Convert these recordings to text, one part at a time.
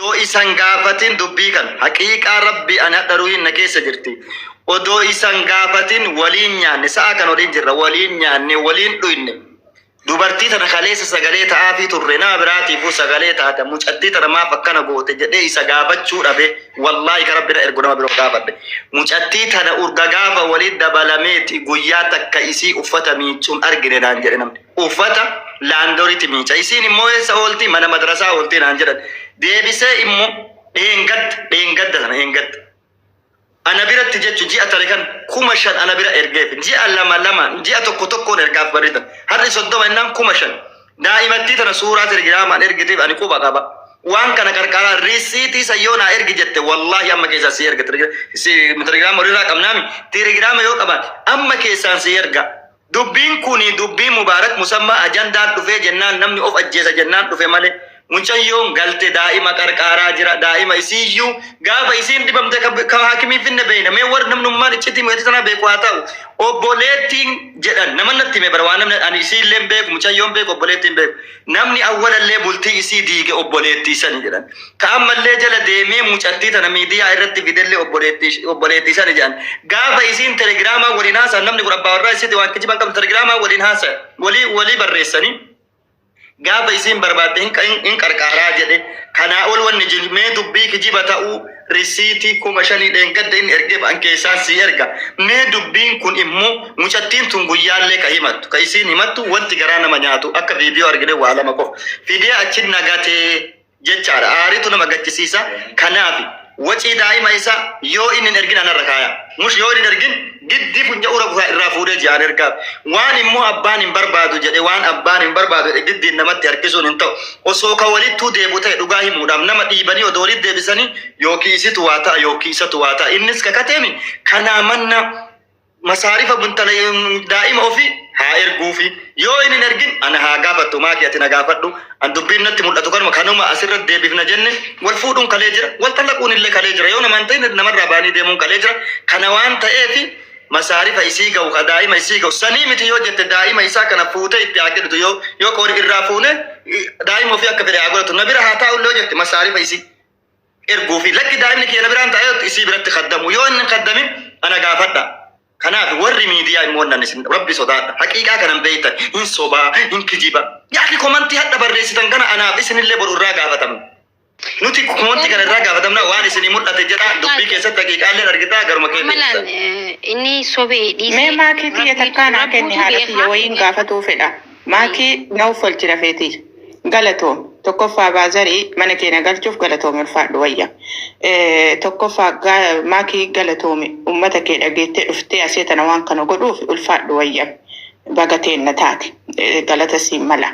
Odoo isan gaafatin dubbii kana haqiiqaa Rabbi ani hadha ruhiin na keessa jirti. Odoo isan gaafatin waliin nyaanne, sa'a kan waliin jirra, waliin nyaanne, waliin dhuyne. Dubartii tana kaleessa sagalee ta'aafii turre, nama biraatiifuu sagalee taata, mucattii tana maaf akkana goote jedhee isa gaafachuu dhabe. Wallaahi ka Rabbi na ergu nama biroo gaafadhe. Mucattii tana urga gaafa waliin dabalameeti guyyaa takka isii uffata miicuun argine naan jedhe namni. Uffata laandoritti miica. Isiin immoo eessa oolti? Mana madrasaa oolti naan jedhan. Deebisee immoo dheengadda, dheengadda sana dheengadda. Ana biratti jechu ji'a tare kan 5,000 ana bira ergeef. Ji'a lama lama, ji'a tokko tokkoon ergaaf barritan. Har'i 30 innaan 5,000. Daa'imattii tana suuraa telegiraamaan ergiteef ani quba qaba. Waan kana qarqaaraa risiitii san yoo naa ergi jette, wallaahi amma keessaa si erga. Telegiraama walirraa qabnaami. Telegiraama yoo qaban amma keessaan si erga. Dubbiin kuni dubbii Mubaarak Musammaa ajandaan dhufee jennaan namni of ajjeesa jennaan dhufe malee, mucayyoon galte daa'ima qarqaaraa jira. Daa'ima isiiyyuu gaafa isiin dhibamte ka haakimii finne beeyna. Mee warri namnummaan iccitii mucattii tanaa beeku haa ta'u. Obboleettiin jedhan nama natti hime bara waan namni ani isiillee hin beeku, mucayyoon beeku, obboleettiin beeku. Namni awwalallee bultii isii diige obboleettii sani jedhan. Ka ammallee jala deemee mucattii tana miidiyaa irratti fidellee obboleettii sani jedhan. Gaafa isiin telegiraamaa waliin haasa'an, namni kun abbaa warraa isiiti, waan kijiban qabdu, telegiraamaa waliin haasa'an, walii barreessanii, gaafa isiin barbaadde hin qarqaaraa jedhe. Kanaa ol wanni jiru mee dubbii kijiba ta'uu risiitii 5,000 dheengadda inni ergeef an keessaan sii erga. Mee dubbiin kun immoo mucattiin tun guyyaallee ka himattu, ka isiin himattu, wanti garaa nama nyaatu akka viidiyoo argine waa lama qofa fidee achi nagatee jechaadha. Aaritu nama gachisiisa. Kanaaf wacii daa'ima isaa yoo inni hin ergin anarra kaaya. Mush yoo inni hin ergin giddii funya'uura irraa fuudhee ji'aan ergaa. Waan immoo abbaan hin barbaadu jedhe, waan abbaan hin barbaadu jedhe giddiin namatti harkisuun hin ta'u. Osoo ka walittuu deebu ta'e, dhugaa himuudhaaf nama dhiibanii odoo walitti deebisanii, yookiin isitu waa ta'a yookiin isatu waa ta'a. Innis kakateemi. Kanaa manna masaarifa intala daa'ima ofii haa erguufi. Yoo inni hin ergin ana haa gaafattu. Maakii ati na gaafadhu. An dubbiin natti mul'atu kanuma. Kanuma asirratti deebifna jenne. Wal fuudhuun kalee jira, wal xallaquun illee kalee jira, yoo namaan ta'in namarraa baanii deemuun kalee jira. Kana waan ta'eef masaarifa isii ga'u, ka daa'ima isii ga'u sanii miti yoo jette, daa'ima isaa kana fuutee itti haa kennitu. Yoo qoori irraa fuune daa'ima ofii akka fedhe haa godhatu, na bira haa taa'u illee yoo jette, masaarifa isii erguufi. Lakki, daa'imni kiyya na biraan taa'ee isii biratti kaddamu, yoo inni hin kaddamin ana gaafadha. Kanaaf warri miidiyaa immoo nan isin Rabbi sodaadha. Haqiiqaa kanan beektan hin sobaa, hin kijiba. Yaaki komantii hadha barreessitan kana anaaf isinillee boru irraa gaafatamna. Nuti komantii kana irraa gaafatamna. Waan isinii mul'ate jedha. Dubbii keessatti haqiiqaallee argitaa garuma kee Amalaan deebisa. Inni sobee dhiisee Mee maakii tiyya takkaa naa kenni, Rabbuutu haadha tiyya beekaa. Wayiin gaafatuu fedha. Maakii na uffalchi lafeetii. Galatoom. Tokkoffaa baazarii mana kee na galchuuf galatoomi, ulfaadhu wayya. Tokkoffaa maakii galatoomi, uummata kee dhageettee dhuftee asee tana waan kana godhuuf ulfaadhu wayya. Baga teenna taate. Galata siin mala.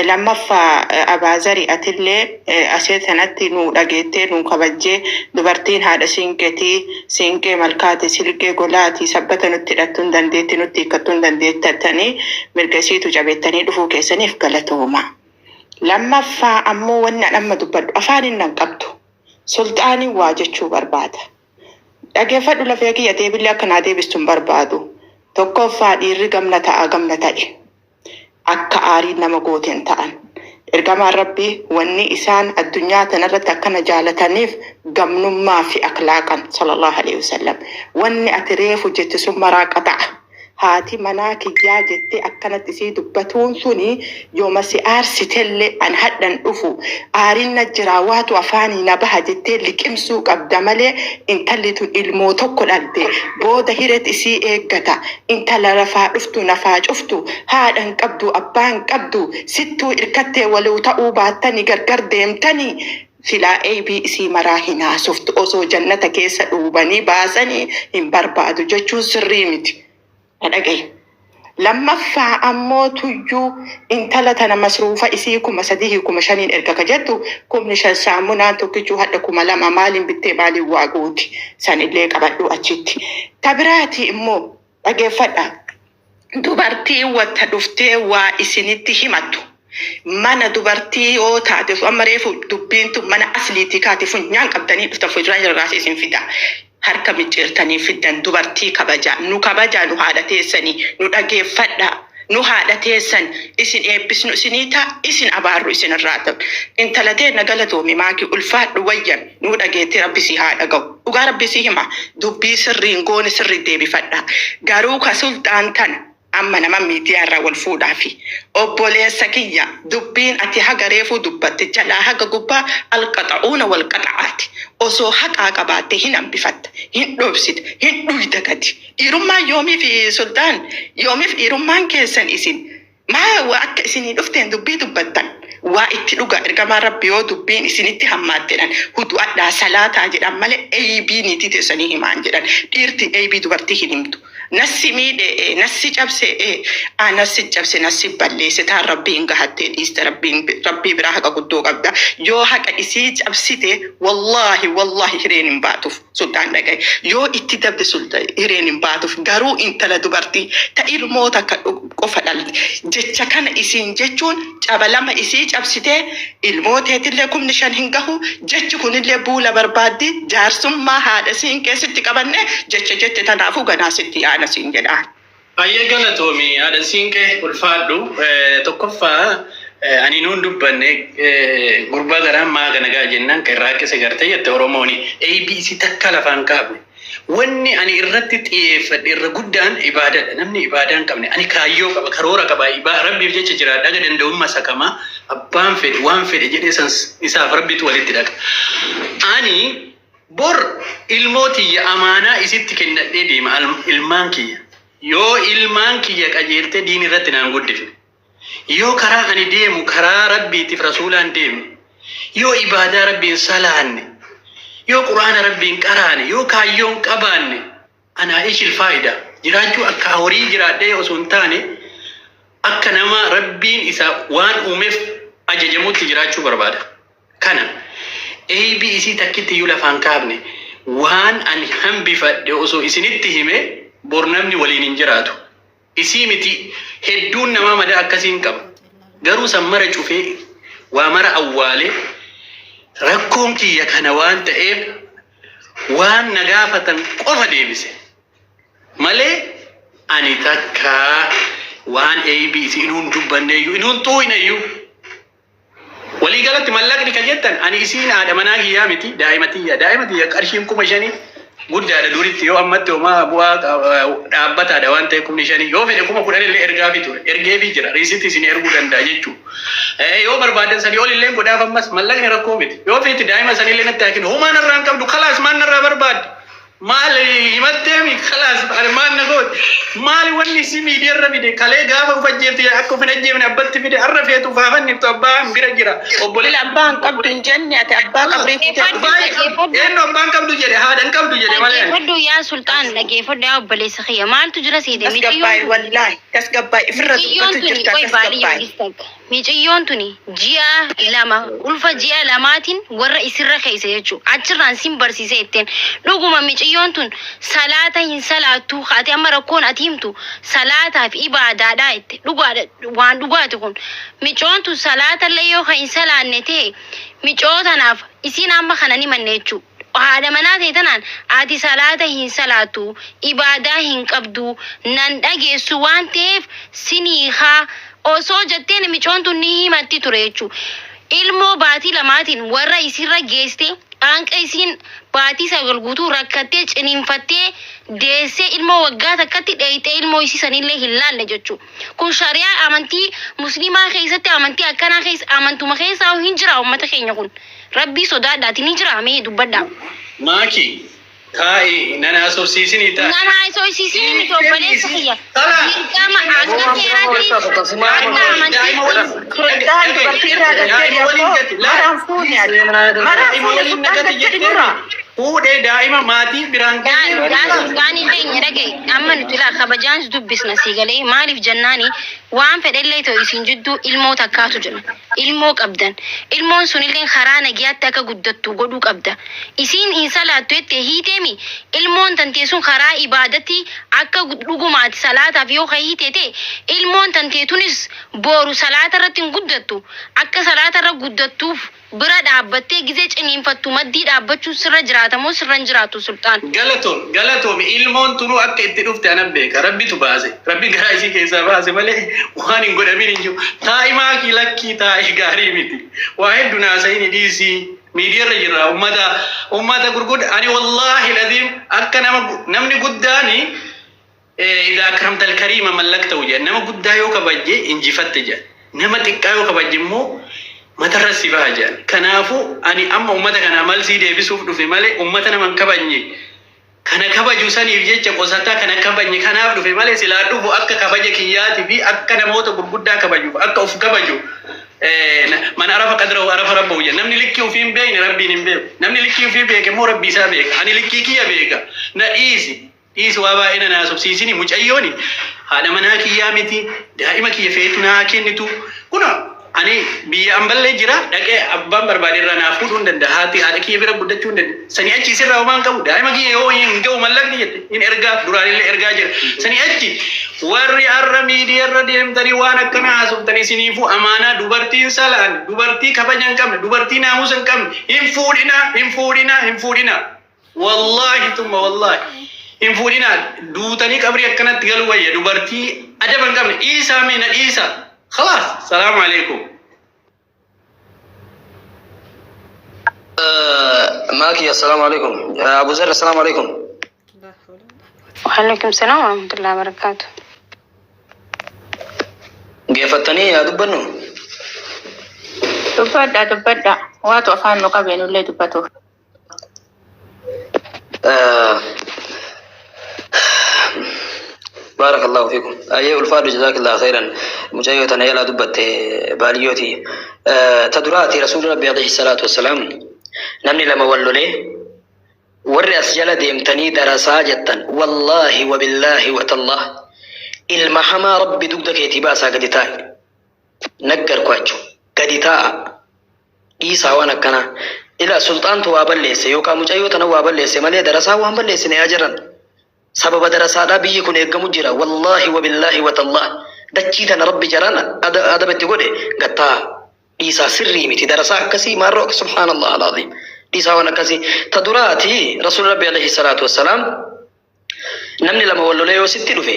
Lammaffaa abaazarii atillee asee tanatti nu dhageettee nu kabajjee, dubartiin haadha siinqeetii, siinqee malkaati, silqee golaati, sabbata nutti hidhattuu hin dandeetti, nutti hiikkattuu hin dandeettatanii mirga isiitu jabeettanii dhufuu keessaniif galatooma. Lammaffaa ammoo wanni an amma dubbadhu afaan hin nan qabdu. Sulxaaniin waa jechuu barbaada. Dhageeffadhu lafee kiyya, deebillee akka naa deebistu hin barbaadu. Tokkoffaa dhiirri gamna ta'a, gamna ta'e. Akka aariin nama gooteen ta'an. Ergamaan Rabbii wanni isaan addunyaa tanarratti akkana jaalataniif gamnummaa fi akhlaaqan, sallallahu alaihi wasallam. Wanni ati reefu jette sun maraa qaxa'a. Haati manaa kiyyaa jettee akkanatti isii dubbatuun suni yooma si aarsitellee, an hadhan dhufu aariin na jiraa, waatu afaanii na baha jettee liqimsuu qabda malee, intalli tun ilmoo tokko dhalte booda hiret isii eeggata. Intala lafaa dhuftu nafaa cuftu, haadha hin qabdu, abbaa hin qabdu, sittuu irkattee waluu ta'uu baattanii gargar deemtanii silaa eeybii isii maraa hin haasoftu. Osoo jannata keessa dhuubanii baasanii hin barbaadu jechuun sirrii miti. Na dhagahi. Lammaffaa ammoo tuyyuu intala tana masruufa isii 3,000 5,000n erga ka jettu, 5,000 saamunaan tokkichuu hadha 2,000, maaliin bittee maaliin waa guuti? Sanillee qabadhu achitti. Ta biraati immoo dhageeffadha. Dubartiin watta dhuftee waa isinitti himattu, mana dubartii yoo taate, amma reefu dubbiin tun mana asliitii kaate, funyaan qabdanii dhuftan, funyaan irraas isin fida. Harka micciirtanii fiddan. Dubartii kabajaa, nu kabajaa, nu haadha teessanii nu dhageeffadhaa. Nu haadha teessan isin eebbisnu isinii ta'a, isin abaarru isin irraa ta'u. Intala teenna galatoomi, Maakii, ulfaadhu, wayyan nuu dhageetti. Rabbi si haa dhaga'u. Dhugaa Rabbi si hima, dubbii sirriin goone sirrii deebifadha. Garuu ka Sulxaan tana amma nama miidiyaa irraa wal fuudhaafi obboleessa kiyya, dubbiin ati haga reefuu dubbatte jalaa haga gubbaa alqaxa'uuna wal qaxa'aati. Osoo haqaa qabaatte hin hambifatta, hin dhoobsite, hin dhuyda gadi. Dhiirummaan yoomiif, Sulxaan, yoomiif dhiirummaan keessan? Isin maa waa akka isinii dhufteen dubbii dubbattan? Waa itti dhuga. Ergamaan Rabbi yoo dubbiin isinitti hammaatteedhan hudu'adhaa, salaataa jedhan malee eeybii niitii teessanii himaan jedhan. Dhiirti eeybii dubartii hin himtu. Nassi miidhe, nassi cabse, nassi cabse, nassi balleesse taan Rabbiin gahattee dhiiste. Rabbiin Rabbii biraa haqa guddoo qabda. Yoo haqa isii cabsite, wallaahi wallaahi hireen hin baatuuf. Sultaan, dhagaye, yoo itti dabde Sultaan hireen hin baatuuf. Garuu intala dubartii ta ilmoo takka qofa dhalte jecha kana isiin jechuun caba lama isii cabsitee ilmoo teetillee 5,000 hin gahu. Jechi kunillee buula barbaaddi. Jaarsummaa haadha siin keessatti qabanne jecha jette tanaafuu ganaa sitti yaana siin jedhaan. Baay'ee galatoomi, haadha siinqee, ulfaadhu. Tokkoffaa, ani nuun dubbanne gurbaa garaan maa kana gaa jennaan kan irraa qise gartee jette Oromooni. ABC takka lafaan kaafne. Wanni ani irratti xiyyeeffadhe irra guddaan ibaadadha. Namni ibaadaa hin qabne, ani kaayyoo qaba, karoora qaba, Rabbiif jecha jiraadha, aga danda'ummaa sakamaa abbaan fedhe waan fedhe jedhee san isaaf Rabbitu walitti dhaqa. Ani bor ilmoo tiyya amaanaa isitti kennadhee deema, ilmaan kiyya. Yoo ilmaan kiyya qajeeltee diin irratti naan guddifne, yoo karaa ani deemu karaa Rabbiitiif rasuulaan deemne, yoo ibaadaa Rabbiin salaanne, yoo Quraana Rabbiin qaraane, yoo kaayyoon qabaanne, anaa ishil faayida jiraachuu akka horii jiraadhee osoo hin taane akka nama Rabbiin isa waan uumeef ajajamutti jiraachuu barbaada. Kana eeybii isii takkitti iyyuu lafaan kaafne. Waan ani hambifadhe osoo isinitti hime bor namni waliin hin jiraatu. Isii miti, hedduun namaa madaa akkasiin qaba. Garuu san mara cufee, waa mara awwaalee, rakkoon kiyya kana waan ta'eef waan na gaafatan qofa deebise. Malee ani takka waan eeybii isii inuun dubbanneeyyuu, inuun xuuyineyyuu. Walii galatti mallaqni kan jettan, ani isiin haadha manaa kiyyaa miti, daa'ima tiyya. Daa'ima tiyya qarshiin 5,000 guddaadha duritti, yoo ammatti homaa bu'aa dhaabbataadha waan ta'eef 5,000 yoo fedhe 10,000 illee ergaafii ture, ergeefii jira, riisitii isin erguu danda'a jechuudha. Yoo barbaadan sanii ol illee godhaaf. Ammas mallaqni rakkoo miti. Yoo feeti daa'ima sanii illee natti haa kennu. Homaa narraa hin qabdu, kalaas. Maal narraa barbaadde? Maal himatteemi? Kalaas, maal na goote? Maali wanni isi miidiyaa irra fide? Kalee gaafa uf ajjeefte akka uf hin ajjeefne abbatti fide. Har'a feetu ufaafanni abbaan bira jira. Obboleessi. Abbaa hin qabdu hin jenne. Ati abbaa qabrii fiite. Dhaggeeffadhu. Eenyu abbaan qabdu jedhe? Haadha hin qabdu jedhe malee. Dhaggeeffadhu yaa Sulxaan, dhaggeeffadhu yaa obboleessa kiyya. Maaltu jira seete? Tasgabbaa'i, wallaahi tasgabbaa'i, ifirra Miciyyoon dubbatu tuni jirta. qoy baadiyyaa Tasgabbaa'i. gistak. Miciyyoon tuni ji'a 2 ulfa ji'a 2tiin warra isirra keessa jechuudha. Achirraan sin barsiisee ittiin. Dhuguma miciyyoon tun salaata hin salaattu. Ati amma rakkoon ati himtu salaataa fi ibaadaadhaa jette. Dhugaadha, waan dhugaati kun. Miciyyoon tun salaatallee yoo kan hin salaanne ta'e, miciyoo tanaaf isiin amma kana ni manne jechuudha. Haadha manaa ta'e tanaan ati salaata hin salaattu, ibaadaa hin qabdu, nan dhageessu waan ta'eef sinii haa osoo jetteen micoon tun ni himatti ture jechuudha. Ilmoo baatii 2tiin warra isirra geeste, hanqa isiin baatii 9 guutuu rakkattee ciniinfattee deessee, ilmoo waggaa takkatti dheeyxee ilmoo isii sanillee hin laalle jechuudha. Kun shari'aa amantii musliimaa keessatti, amantii akkanaa keessa, amantuma keessaa hin jira uummata keenya kun. Rabbii sodaadhaati, ni jira, mee dubbadhaa. Maaki, taa'i, nan haasofsiisinii taa'i. Nan haasofsiisinii miti, obboleessa kiyya. Dirqama akka seeraatti, akka amantiitti. Sultaan, dubartii irraa gad jedhi abboo. Maraan fuuni ati. Maraan fuuni, Sultaan, gad jedhi nurraa. Fuudhee daa'ima maatii biraan Yaa yaa Sultaanii keenya, dhaga'i. Amma nuti laa kabajaan dubbisna, sii galee? Maaliif jennaani, waan fedhellee ta'u isin jidduu ilmoo takkaatu jira. Ilmoo qabdan, ilmoon sunillee karaa nagiyaatti akka guddattu godhuu qabda. Isiin hin salaattu jette hiiteemi, ilmoon tantee sun karaa ibaadatti akka dhugumaati salaataaf yoo ka hiite ta'e, ilmoon tantee tunis boru salaata irratti hin guddattu. Akka salaata irra guddattuuf Bira dhaabbattee gizee ciniinfattu maddii dhaabbachuu sirra jiraata moo sirra hin jiraatu Sulxaan? Galatoom, galatoomi. Ilmoon tunuu akka itti dhufte anan beeka. Rabbitu baase. Rabbi garaa isii keessaa baase malee waan hin godhamin hin jiru. Taa'i maakii lakkii taa'i gaarii miti. Waa hedduu naasa'ini dhiisii. Miidiyaarra jirra. Ummata ummata gurgudda. Ani wallaahi laziim akka nama namni guddaani idhaa akramtal kariima mallaktahu jedha. Nama guddaa yoo kabajje injifatte jedha. Nama xiqqaa yoo kabajje immoo matarra si baha jedhan. Kanaafuu ani amma ummata kanaa malsii deebisuuf dhufe malee ummata nama hin kabajne kana kabaju saniif jecha qosataa kana kabajne kanaaf dhufe malee silaa dhufu akka kabaja kiyyaatii fi akka namoota gurguddaa kabajuuf akka of kabaju man arafa qadrahu arafa rabbahu jedha. Namni likkii ofii hin beekne Rabbiin hin beeku. Namni likkii ofii beeke immoo Rabbi isaa beeka. Ani likkii kiyya beeka. Na dhiisi. Dhiisi waa baay'ee na naasofsiisini mucayyooni haadha manaa kiyyaa miti daa'ima kiyya feetu naa kennitu kuna ani biyya amballee jira dhaqee abbaan barbaade irraa naa fuudhuu hin danda'a haati haadha kiyya bira guddachuu hin danda'a sanii achi isirraa homaa hin qabu daa'ima kiyya yoo hin ga'u mallaqni jette hin ergaa duraanillee ergaa jira sanii achi warri har'a miidiyaarra deemtanii waan akkana haasoftanii isiniifuu amaanaa dubartiin salaan dubartii kabaja hin qabne dubartii naamusa hin qabne hin fuudhinaa hin fuudhinaa hin fuudhinaa. Wallaahi tumma wallaahi. Hin fuudhinaa duutanii qabrii akkanatti galuu wayya dubartii adaba hin qabne dhiisaa mee na dhiisa. Khalaas salaamu alaikum. Maaki assalaamu alaikum. Abu Zar assalaamu alaikum. Waalaikum salaam warahmatullahi wabarakatuh. Geeffattanii yaa dubbannu. Dubbadha dubbadha. Waatu afaan nu qabee nullee dubbatuuf. Baarakallahu fiikum. Ayyee ulfaadhu jazakallahu khairan. Mucayyoo tana yalaa dubbatte baaliyyooti. Ta duraati Rasuulli Rabbi alayhi salaatu wassalaam namni lama wal lolee warri as jala deemtanii darasaa jettan wallaahi wabillaahi watallah ilma hamaa Rabbi dugda keetii baasaa gadi taa'i. Naggarkwaachu gadi taa'a. Dhiisaa waan akkanaa. Ilaa sulxaantu waa balleesse yookaan mucayyoo tana waa balleesse malee darasaa waan balleessine yaa jiran. Sababa darasaadhaa biyyi kun eeggamu jira. Wallaahi wabillaahi watallah. Dachii tana rabbi jaraan adaba itti godhe gattaa. Dhiisaa sirrii miti. Darasaa akkasii maarroo akka subhaanallah alaaziim. Dhiisaa waan akkasii. Ta duraati rasuulli rabbi alayhi salaatu wassalaam namni lama wal lolee yoo sitti dhufe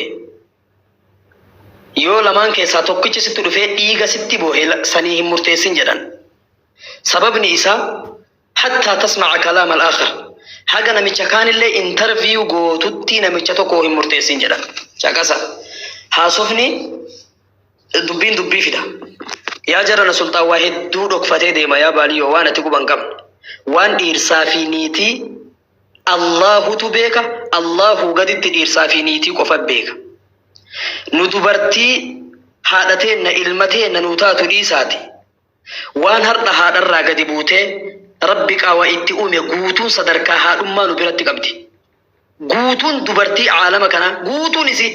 yoo lamaan keessaa tokkichi sitti dhufee dhiiga sitti boohe sanii hin murteessin jedhan. Sababni isaa hattaa tasma'a kalaam al-aakhar haga namicha kaanillee interview gootutti namicha tokko hin murteessin jedhan. Caqasa. Haasofni dubbiin dubbii fida. Yaa jarana sulxaan waa hedduu dhokfatee deema yaa baaliyyoo waan ati quba hin qabne. Waan dhiirsaa fi niitii Allaahutu beeka, Allaahuu gaditti dhiirsaa fi niitii qofa beeka. Nu dubartii haadha teenna ilma teenna nuu taatu dhiisaati. Waan hardha haadharraa gadi buutee Rabbi qaawa itti uume guutuun sadarkaa haadhummaa nu biratti qabdi. Guutuun dubartii aalama kanaa guutuun isii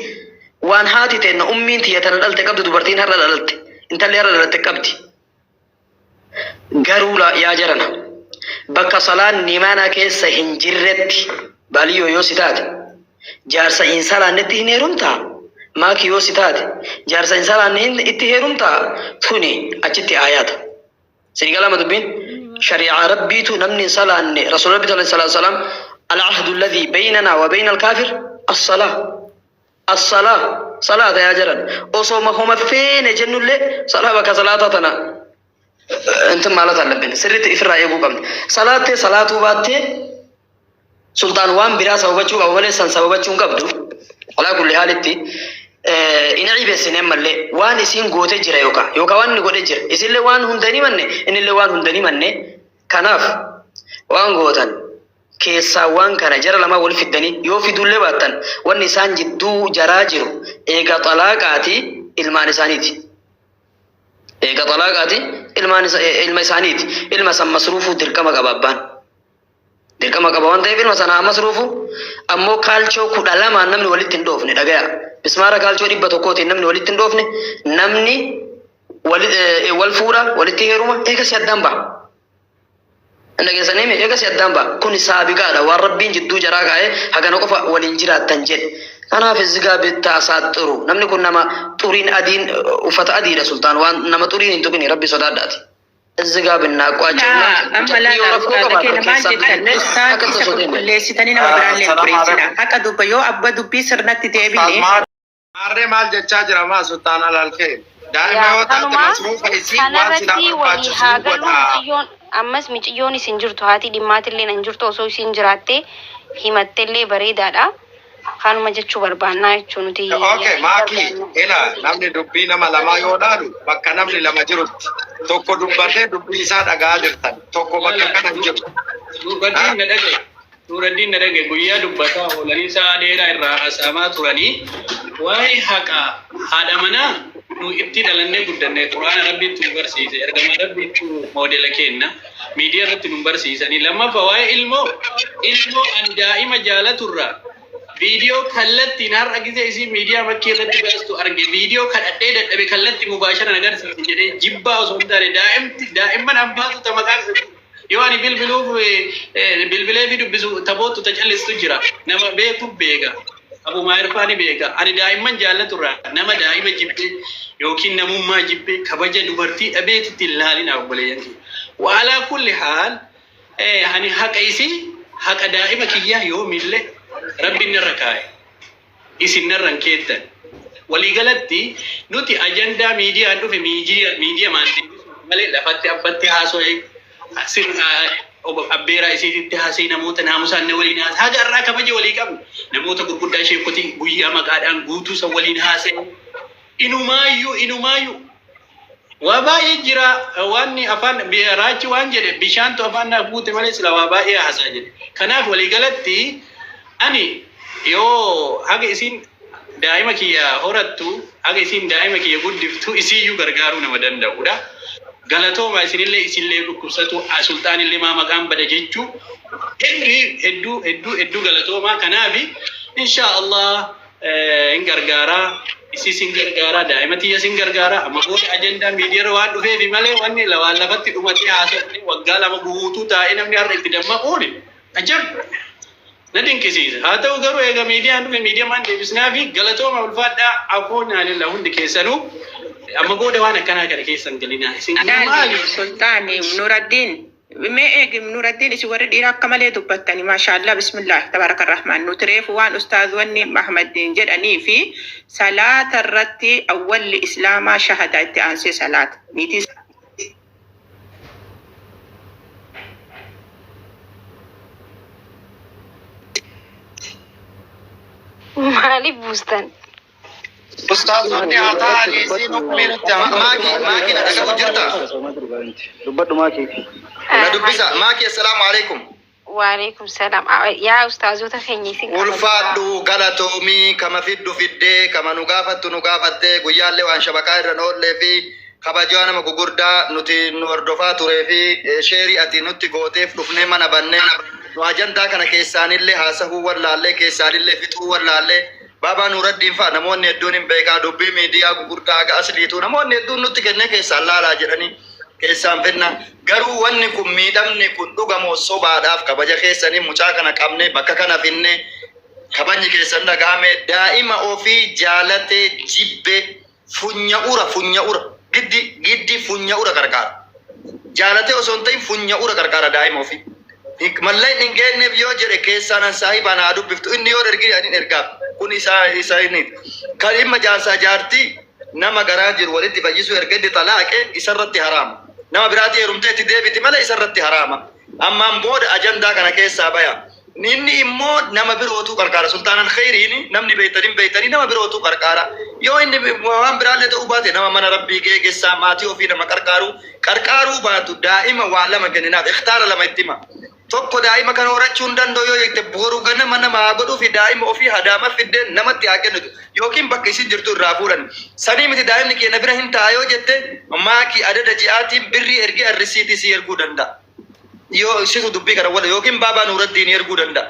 waan haati teenna ummiin tiyya tana dhalte qabdu dubartiin har'a dhalatte intalli har'a dhalatte qabdi. Garuu yaa jarana bakka salaanni mana keessa hin jirretti baaliyyoo yoo si taate jaarsa hin salaannetti hin heerumtaa? Maaki yoo si taate jaarsa hin salaanne hin itti heerumtaa? Tuni achitti aayaata. Sini galama dubbiin shari'aa rabbiitu namni hin salaanne rasuul rabbi sallallahu alaihi wasallam al-ahdu alladhi baynana wa bayna al-kaafir as-salah. As-salaa salaata yaa jaran osoma homa feene jennullee salaa bakka salaataa tana intin maalat allabin sirriitti ifirraa eeguu qabna. Salaattee salaatuu baattee sultaan waan biraa sababachuu qaba malee san sababachuu hin qabdu. Alaa kulli haalitti hin ciibessine ammallee waan isiin goote jira yookaan yookaan waan inni godhe jira. Isinillee waan hunda hin himanne innillee waan hunda hin himanne kanaaf waan gootan keessaa waan kana jara lamaan wali fiddanii yoo fiduullee baattan wanni isaan jidduu jaraa jiru eega xalaaqaati ilmaan isaaniiti. Eega xalaaqaati ilmaan ilma isaaniiti. Ilma san masruufuu dirqama qaba abbaan. Dirqama qaba waan ta'eef ilma sana haa masruufu. Ammoo kaalchoo 12n namni walitti hin dhoofne dhagaya. Mismaara kaalchoo 100tiin namni walitti hin dhoofne namni wal fuudha walitti heeruma eegasi addaan baha. Hin dhageessaniimi? Eegasii addaan ba'a. Kuni saabiqaadha. Waan Rabbiin jidduu jaraa kaa'e hagana qofa waliin jiraattan jedhe. Kanaaf izzigaa bittaasaa xiru. Namni kun nama xuriin adiin uffata adiidha sultaan. Waan nama xuriin hin tuqini Rabbi sodaadhaati. እዚህ ጋር ብናቋጨውና Amma laala rakkoo ustaaza qabaatan keenya maal keessaa jettan binnee ustaaz akka isa tasoo deemne. qulqulleessitanii nama biraallee hin Salaam xureessina. alaikum. Haqa dubba yoo abba dubbii sirnatti deebine Maarree maal jechaa jira maa sultaan alaalkee? Daa'ima Yaa yoo taate kanuma masruufa isii waan silaa kanarratti walii barbaachisu haa gallu godhaa. Miciyyoon ammas miciyyoon isin jirtu haati dhimmaatillee hin jirtu osoo isin jiraatte himattellee bareedaadha. Kanuma jechuu barbaannaa jechuu nuti Okay, yaada maaki barbaanna. ila namni dubbii nama lamaa yoo dhaalu bakka namni lama jirutti tokko dubbatee dubbii isaa dhagaa jirtan tokko bakka kana hin jiru. Nuuraddiin na dhagaye. Nuuraddiin na dhagaye guyyaa dubbataa oolanii sa'a dheeraa irraa haasa'amaa turanii waa'ee haqaa haadha manaa nu itti dhalannee guddanne quraana rabbiitti nu barsiise ergama rabbiitti moodela kenna miidiyaa irratti nu barsiisanii lammaffaa waa'ee ilmoo ilmoo ani daa'ima jaalaturraa viidiyoo kallattiin har'a gisee isii miidiyaa bakkee irratti baastu arge viidiyoo kadhadhee dadhabe kallatti mubaasharan agarsiise jedhee jibbaa osoo hin taane daa'imti daa'imman abbaatu ta maqaa yoo ani bilbiluuf bilbilee fi dubbisu taboottu ta callistu jira nama beeku beeka abumaa irfaani beeka ani daa'imman jaallaturraa nama daa'ima jibbee yookiin namummaa jibbee kabaja dubartii dhabeetitti hin laalina obboleeyyan kiyya. Waalaa kulli haal ani haqa isii haqa daa'ima kiyyaa yoomillee rabbiin narra kaa'e isin narra hin keettan. Waliigalatti nuti ajandaa miidiyaan dhufe miidiyaa maan deebisuuf malee lafatti abbatti haasa'e abbeeraa isiititti haasa'e namoota naamusaan na waliin haasa'e haga irraa kabaja walii qabnu namoota gurguddaa sheekotii guyyaa maqaadhaan guutuu san waliin haasa'e inumaayyuu inumaayyuu waa baay'ee jira waan afaan raachi waan jedhe bishaantu afaan naaf guute malee sila waa baay'ee haasaa jedhe kanaaf waliigalatti ani yoo haga isin daa'ima kiyya horattu haga isin daa'ima kiyya guddiftu isiyyuu gargaaruu nama danda'udha. Galatooma isinillee isinillee dhukkubsatu sulxaanillee maa maqaan bada jechuu hedduu hedduu hedduu hedduu galatooma kanaafi insha Allah hin gargaaraa isis hin gargaaraa daa'ima tiyyas hin gargaaraa amma booda ajandaa miidiyaarra waan dhufeefi malee wanni waan lafatti dhumatee haasofne waggaa lama guutuu taa'ee namni har'a itti dammaquuni ajab na dinqisiisa haa ta'u garuu eega miidiyaan dhufe miidiyaa deebisnaa fi galatooma ulfaadhaa afoon alilla hundi keessanuu amma booda waan akkanaa kana keessan galinaa isin maali Sultaani Nuraddiin mee eegi Nuraddiin isin warri dhiiraa akka malee dubbattani maashaallah bismillah tabaraka rahmaan nuti reefu waan ustaazwanni Ahmaddiin jedhanii fi salaata irratti awwalli islaamaa shahadaa itti aansee salaata niitii Maaliif buustan? Ustaazonni haa ta'anii isiin hukumii nutti haa Maaki maaki na dhagahu jirta? Dubbadhu maakii. Na dubbisa. Maaki assalaamu alaikum. Waalaikum salaam. Yaa ustaazota keenya isin kabajaa. Ulfaadhu galatoomii kama fiddu fiddee kama nu gaafattu nu gaafattee guyyaallee waan shabakaa irra oollee fi kabajaa nama gugurdaa nuti nu hordofaa turee fi sheerii ati nutti gooteef dhufnee mana bannee nu ajandaa kana keessaanillee haasahuu wallaallee keessaanillee fixuu wallaallee baabaa Nuuraddiin fa'a namoonni hedduun hin beekaa dubbii miidiyaa gugurdaa haga asliitu namoonni hedduun nutti kennee keessaan laalaa jedhanii keessaan fidna garuu wanni kun miidhamni kun dhugamoo sobaadhaaf kabaja keessanii mucaa kana qabne bakka kana finne kabajni keessan dhagahame daa'ima ofii jaalatee jibbe funya ura funya ura giddi giddi funya ura qarqaara jaalatee osoo hin ta'in funya ura qarqaara daa'ima ofii malleen hin geenyeef yoo jedhe keessaan an saahibaan haa dubbiftu inni yoo ergi ani ergaaf kun isaa isa inni kan dhimma jaarsaa jaartii nama garaa jiru walitti fayyisuu erga inni xalaaqe isarratti haraama nama biraatti heerumtee itti deebiti malee isarratti haraama ammaan booda ajandaa kana keessaa baya inni immoo nama birootu qarqaara sultaanan khayriin namni beeytanii beeytanii nama birootu qarqaara yoo inni waan biraallee ta'uu baate nama mana rabbii geeggessaa maatii ofii nama qarqaaru qarqaaruu baatu daa'ima waa lama kenninaaf ikhtaara lama itti hima tokko daa'ima kana horachuu hin danda'u yoo jette boru ganama nama haa godhuu fi daa'ima ofii hadaama fiddee namatti haa kennitu yookiin bakka isin jirtu irraa fuudhan sanii miti daa'imni keenya bira hin ta'a yoo jette maakii adada ji'aatiin birrii ergee arrisiitii si erguu danda'a. Yoo isitu dubbii kana wala yookiin baabaa Nuuraddiin erguu danda'a.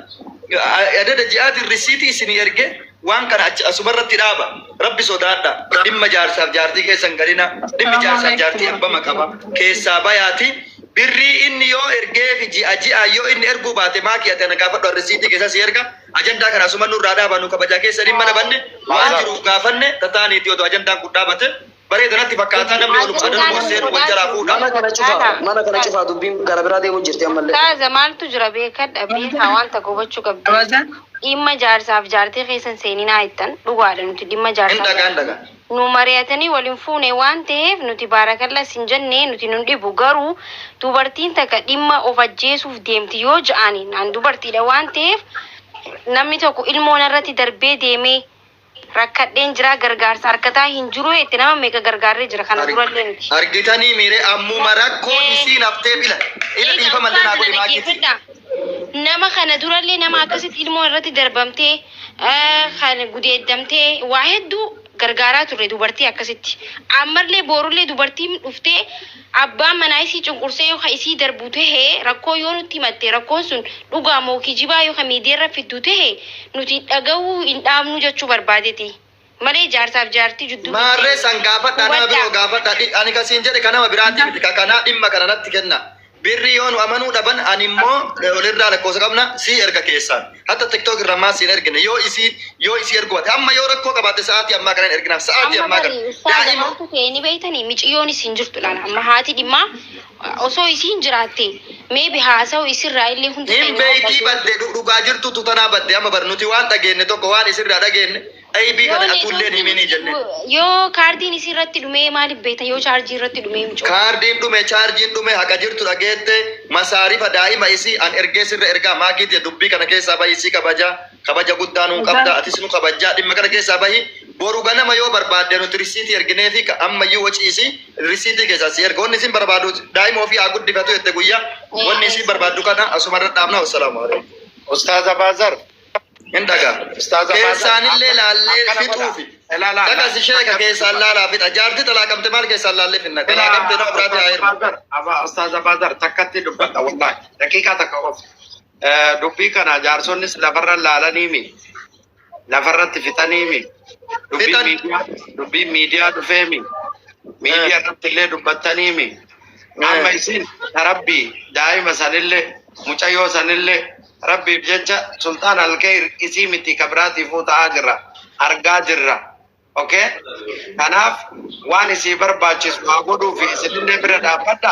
Adada ji'aatiin risiitii isin erge waan kana achi asumarratti dhaaba. Rabbi sodaadha. Dhimma jaarsaaf jaartii keessan galina. Dhimmi jaarsaaf jaartii abbama qaba. Keessaa bayaati. Birrii inni yoo ergee fi ji'a ji'a yoo inni erguu baate maakii ati ana gaafadhu risiitii keessa si erga. Ajandaa kana asuma nurraa dhaaba nu kabajaa keessa dhimma dhabanne waan jiruuf gaafanne tataaniiti otoo ajandaan kun dhaabate. Bareeda natti fakkaataa namni oluma adanuma ol seenu wal jalaa fuudha. Mana kana cufaa. Mana kana cufaa dubbiin gara biraa deemu jirti ammallee. Ustaaza maaltu jira beekadha beekaa waan takka hubachuu qabdi. Dhimma jaarsaaf jaartii keessan seeninaa jettan dhugaadha nuti dhimma Hin jaarsaaf dhagaa hin dhagaa. nu mari'atanii waliin fuune waan ta'eef nuti baarakalla sin jennee nuti nun dhibu garuu dubartiin takka dhimma of ajjeesuuf deemti yoo ja'ani naan dubartiidha waan ta'eef namni tokko ilmoon irratti darbee deemee rakkadheen jira gargaarsa harkataa hin jiru jette nama meeqa gargaarree jira kana durallee miti. Argitanii miiree ammuma rakkoon isiin haftee ila. Ila Egaa dhiifama illee naa ustaaza godhi na maakiiti. dhaggeeffadhaa. Nama kana durallee nama akkasitti ilmoo irratti darbamtee kan gudeeddamtee waa hedduu gargaaraa turre dubartii akkasitti. Ammallee boorullee dubartiin dhuftee abbaan manaa isii cunqursee yookaan isii darbu tahee rakkoo yoo nutti himatte rakkoon sun dhugaa moo kijibaa yookaan miidiyaarra fiddu tahee nuti dhagahuu hin dhaabnu jechuu barbaadeeti. Malee jaarsaaf jaartii jidduu Maarree san gaafadhaa nama biroo gaafadhaa. Ani kasiin jedhe kan nama biraati miti. Ka kanaa dhimma kana natti kenna. Birrii yoo nu amanuu dhaban ani immoo olirraa lakkoofsa qabna sii erga keessaan. Hatta TikTok irra ammaa siin ergine yoo isii yoo isii ergu baate amma yoo rakkoo qabaatte sa'aatii ammaa kana hin erginaaf sa'aatii Amma ammaa kana. bari ustaaza Daa'ima maaltu ta'e ni beektanii miciyyoon isin jirtu laala amma haati dhimmaa osoo isiin jiraatte maybe haasa'u isirraa illee hundi hin keenya beeytii badde dhugaa jirtutu tanaa badde amma bar nuti waan dhageenye tokko waan isirraa dhageenye aybii yoo kana atulleen himinii jenne. Yoo kaardiin isii irratti dhumee maaliif beektan yoo chaarjii irratti dhumee micoo. Kaardiin dhume chaarjiin dhume haqa jirtu dhageette masaarifa daa'ima isii an ergee sirra ergaa maakiiti dubbii kana keessaa bahi isii kabaja kabaja guddaa nuu qabda atis nu kabajaa dhimma kana keessaa bahi boru ganama yoo barbaadde nuti risiitii erginee fi ammayyuu waci isii risiitii keessaa si erga wanni isin barbaadu daa'ima ofii haa guddifatu jette guyyaa wanni isin barbaaddu kana asumarra dhaabna wassalaamu alaikum. Ustaaza Baazar. Hin dhagaa. Ustaaza Baazar. Keessaanillee laallee Akkana godha. fixuufi. Ilaala. Takas ishee ka keessaan laalaa fixa. Jaartii talaaqamte maal keessaan laallee finna? Talaaqamte nama biraati haa hirmu. Ustaaza Baazar takkatti dubbadha wallahi. Daqiiqaa takka qofa. Dubbii kana jaarsonnis lafarra laalaniimi. Lafarratti fixaniimi. Dubbiin Fixan. miidiyaa dubbiin miidiyaa dhufeemi. Miidiyaa irratti illee dubbattaniimi. Amma isin rabbii daa'ima sanillee mucayyoo sanillee rabbiif jecha sultaan alkeer isii miti kabiraatiifuu ta'aa jirra. Argaa jirra. Okay? Kanaaf waan isii barbaachisu haa godhuu fi isinillee bira dhaabbadha.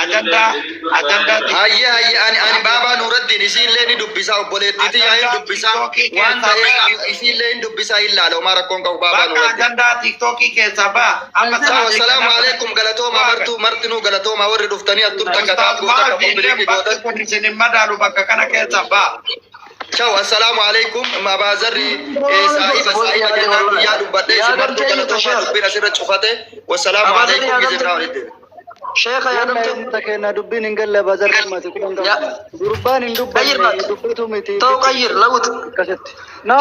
Ajandaa ajandaa Hayyee hayyee ani ani baabaa Nuuraddiin isiillee ni dubbisaa obboleettiitii yaa hin dubbisaa waan ta'eef isiillee hin dubbisaa hin laala homaa rakkoon qabu baabaa Bakka Nuuraddiin. ajandaa tiiktookii keessaa ba'a. Amma Sawa salaamu alaikum galatooma martuu martinuu galatooma warri dhuftanii as turtan kataa Ustaaz goota maal ka fiillee qombiliifi bakki gootan. kun isin hin madaalu bakka kana keessaa ba'a. Ciao, assalamu alaikum. Mabaazarri saahiba saahiba jennaan guyyaa dubbadhee isin martuu galatooma dubbiin asirra cufate. Wassalaamu alaikum gizirraa walitti. Sheekha yaadamte. Uummata keenya dubbiin hin galle baazarri mati kun Ya. gurbaan hin Qayyir dubbanne dubbatu miti Ta'u qayyir lawut. akkasitti. No.